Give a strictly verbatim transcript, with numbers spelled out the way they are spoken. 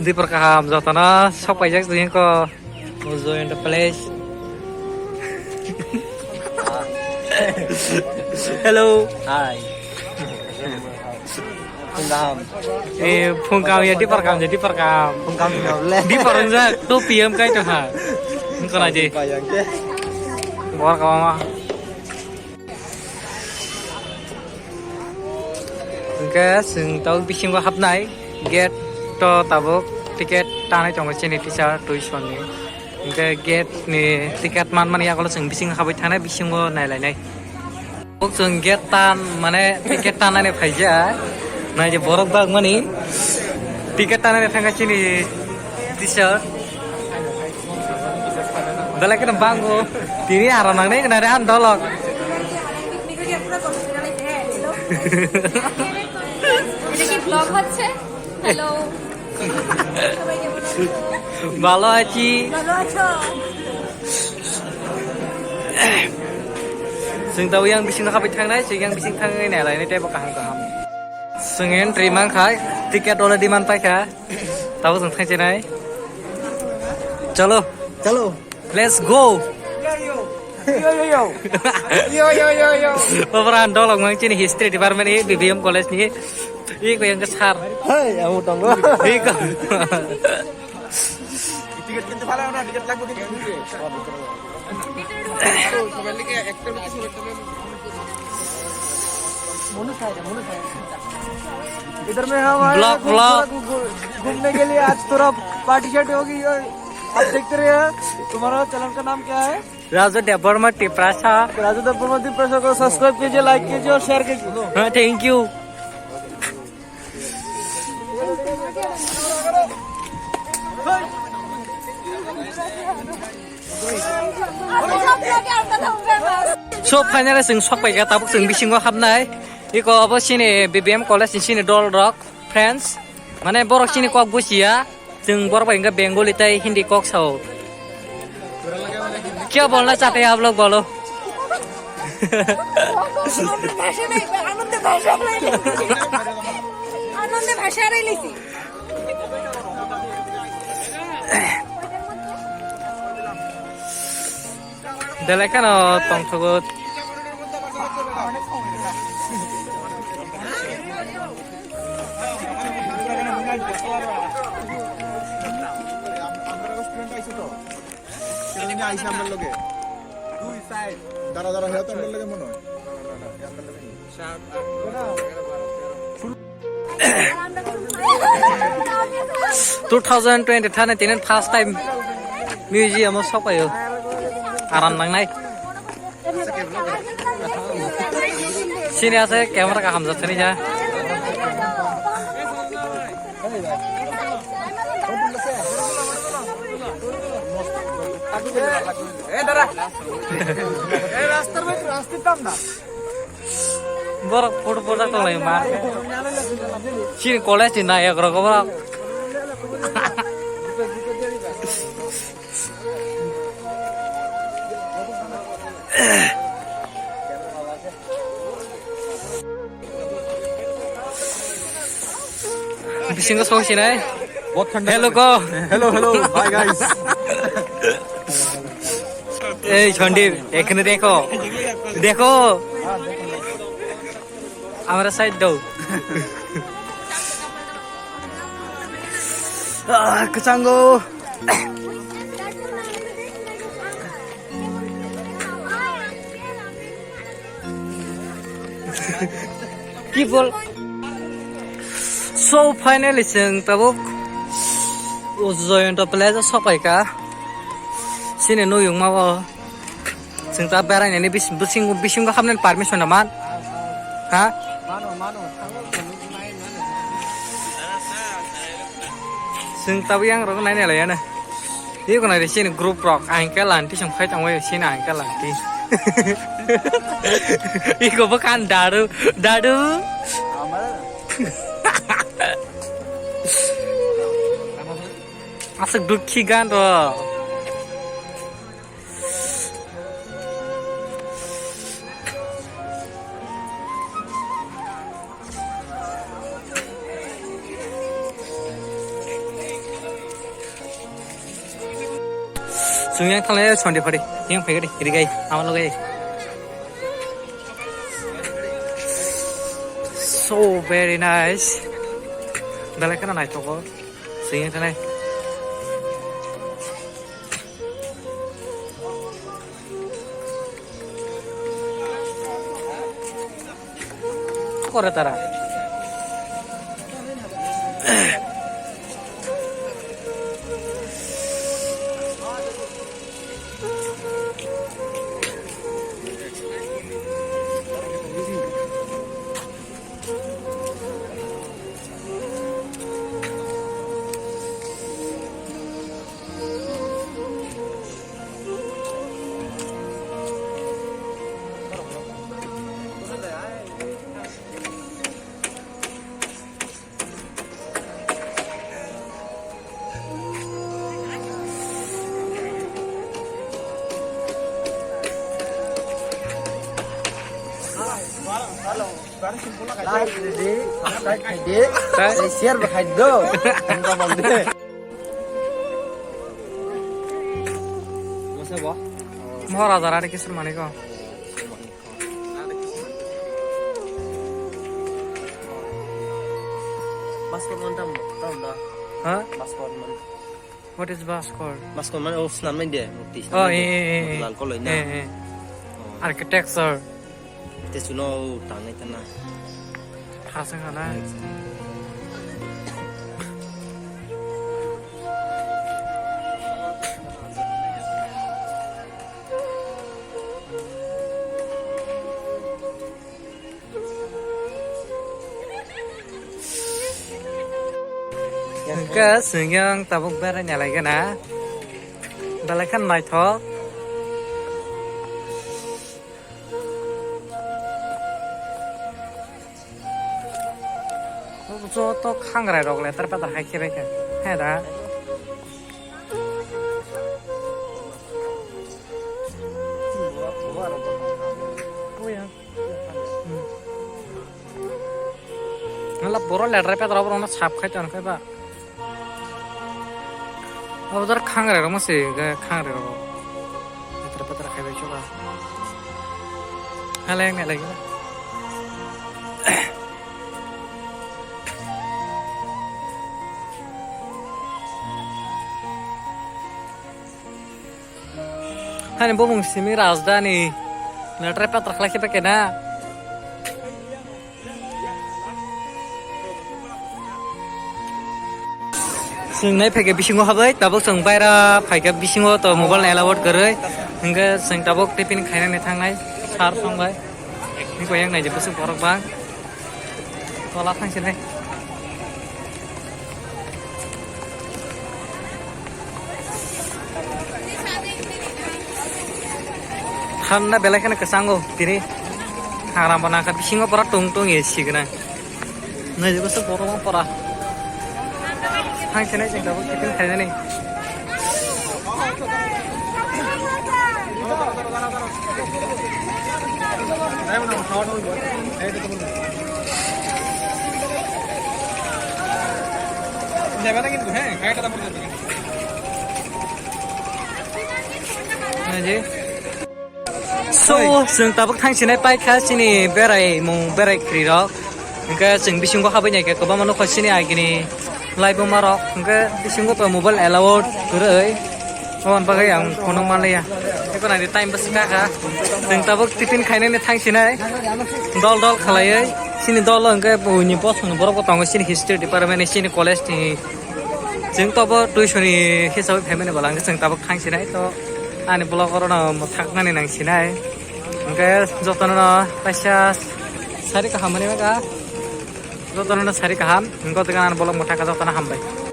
Dipor kaham jotono sok paijak jeng ko. Enjoy in the place. Hello. Hi. Phung kaham. Eh, phung kaham ya, dipor kaham ya, dipor kaham. Phung kaham ya, le. Dipor wng jak, to P M kai to ha. Wng kona je. Bayang ke. Bor kaham ma. Hingke chwng tabuk bisingo hapnai, gate to tabuk ticket tanai tongo chini teacher tuition ni. Hingke gate ni ticket manmani yagulo chwng bisingo habwi thangnai, bisingo nailainai. Tabuk chwng gate tan, mane ticket tanani phaijak. Naidi borok bagmani ticket tanani thangkha chini teacher. Belai kheno bango. Tini aro nangnai khna re ang dolok. এটা কি ব্লগ হচ্ছে? হ্যালো। ভালো আছি। ভালো আছো? Chwng tabuk yang bising khabai thangnai, chwng yang bising thangwi nailai nai teibo kaham kaham. Chwng entry mankha, ticket already man paikha. Tabuk chwng thangchinai. Chalo. Chalo. Let's go. Yo, yo, yo. Yo, yo, yo, yo. Oboran dolok mang chini history department ni B B M college ni. Iko yang kesar. Hai, amo tongo. Iko. Ticket kintu bhalo na, ticket lagbo kintu. इधर में हम आए हैं घूमने के लिए। आज थोड़ा पार्टी शार्टी होगी। आप देखते रहिए। तुम्हारा चैनल का नाम क्या है? राजू देववर्मा तिप्रासा। राजू देववर्मा तिप्रासा को सब्सक्राइब कीजिए, लाइक कीजिए और शेयर कीजिए। हाँ, thank you। So, finally, chwng sok paikha, tabuk chwng bisingo hapnai. Iko obo chini B B M college ni chini dol rok, friends. Mane borok chini kok buchiya. Chwng borok bai hwnkhe Bengali tei Hindi kok sao. Kya bolna chahte hain aap log, bolo. আনন্দে ভাষা হারাই লাইছি। Belai kheno tongthogo. দাঁড়া, দাঁড়া, হ্যাঁ, তো আমার লগে মনে হয়। Two thousand twenty-three ni tini first time museum o sok paio. Aram nangnai. Sini ase camera kaham jathani ja. Borok photo photo tonglai ma. Chini college ni nayok rok borok. Bisingo song sinai. Hello ko. Hello, hello. Hi, guys. এই সন্দীপ, এখানে দেখো। দেখো। Amra side do. Ah, kachango. Ki bol? So, finally, chwng tabuk Joyanta Plaza sopaikha. Sini nuyung ma o. Chwng ta berainani bis-, bising, bisingo habnani permission naman? Ha? Chwng tabuk yang rok naina laiyana. Iko nai de sini group rok, ang khe lanti song phai tangwi sini ang khe lanti. Iko bo kan daru, daru. Aswk dukhi gan rok. Chwng yang thanglai, Sunday phari. Yang phai gadi, rigai, ama logai. So very nice. Belai kheno naithogo. Chwng yang thanglai. Kore tara. Like ridi, subscribe khaidi, tei share bo khaidi do. Mohor azar ari kisir maniko. Baskor man tam, tam da. Ha? Baskor man. What is baskor? Baskor man o snam nai de, mukti snam. Oh, nai de. Eh, eh, eh, eh. Lal koloi na. Eh, eh. Oh. Architecture. Te chuno tangnai tana. Khasang khanai. Hingke sengeng tabuk berai nalai gana. Belai khan naithok. Joto khangrai rok letar petar hai khe bai kha. He da. Hala boro letra petra borok no sap khai ton khai ba. Abo dar khangrai rok mase ga khangrai rok. Letra petra khai bai choba. Hala yang lagi. Hani bumung simi rajdhani. Letra petra khlai khe kena. Chwng nai phaikha bisingo habai, tabuk chwng baira phaikha bisingo to mobile allowed kwrwi. Hwnkhe chwng tabuk tiffin khainani thangnai sir songbai. Ni koyang nai je bwswk borok bang. Tola thang sinai. Handa belai kheno kwchango tini. Hagram bo nangkha bisingo pura tung tung ye signa. Nai jebo se borok pura. Thang sinai jeng tabuk tiffin khainani. So, chwng tabuk thang sinai paikha chini berai mung berai khri rok. Hwnkhe chwng bisingo habwi naikha kwbangma nukha chini agini. Laibuma rok hwnkhe bisingo to mobile allowed kwrwi. Aboni bagwi ang phunuk manliya. Eko naidi time bwswk kakha. Chwng tabuk tiffin khainani thang sinai. Dol dol khalaiwi. Chini dol hwnkhe buini bosongni borok bo tongo chini history department ni chini college ni. Chwng tobo tuition ni hisabwi phaimani bwla hwnkhe chwng tabuk thang sinai to ani vlog orono mwthaknani nang sinai. Hwnkhe jotono kaisa sari kaham hwnwi maka. Jotono no sari kaham, hwnkhe o jaga ani bolong mwthakha jotono hambai.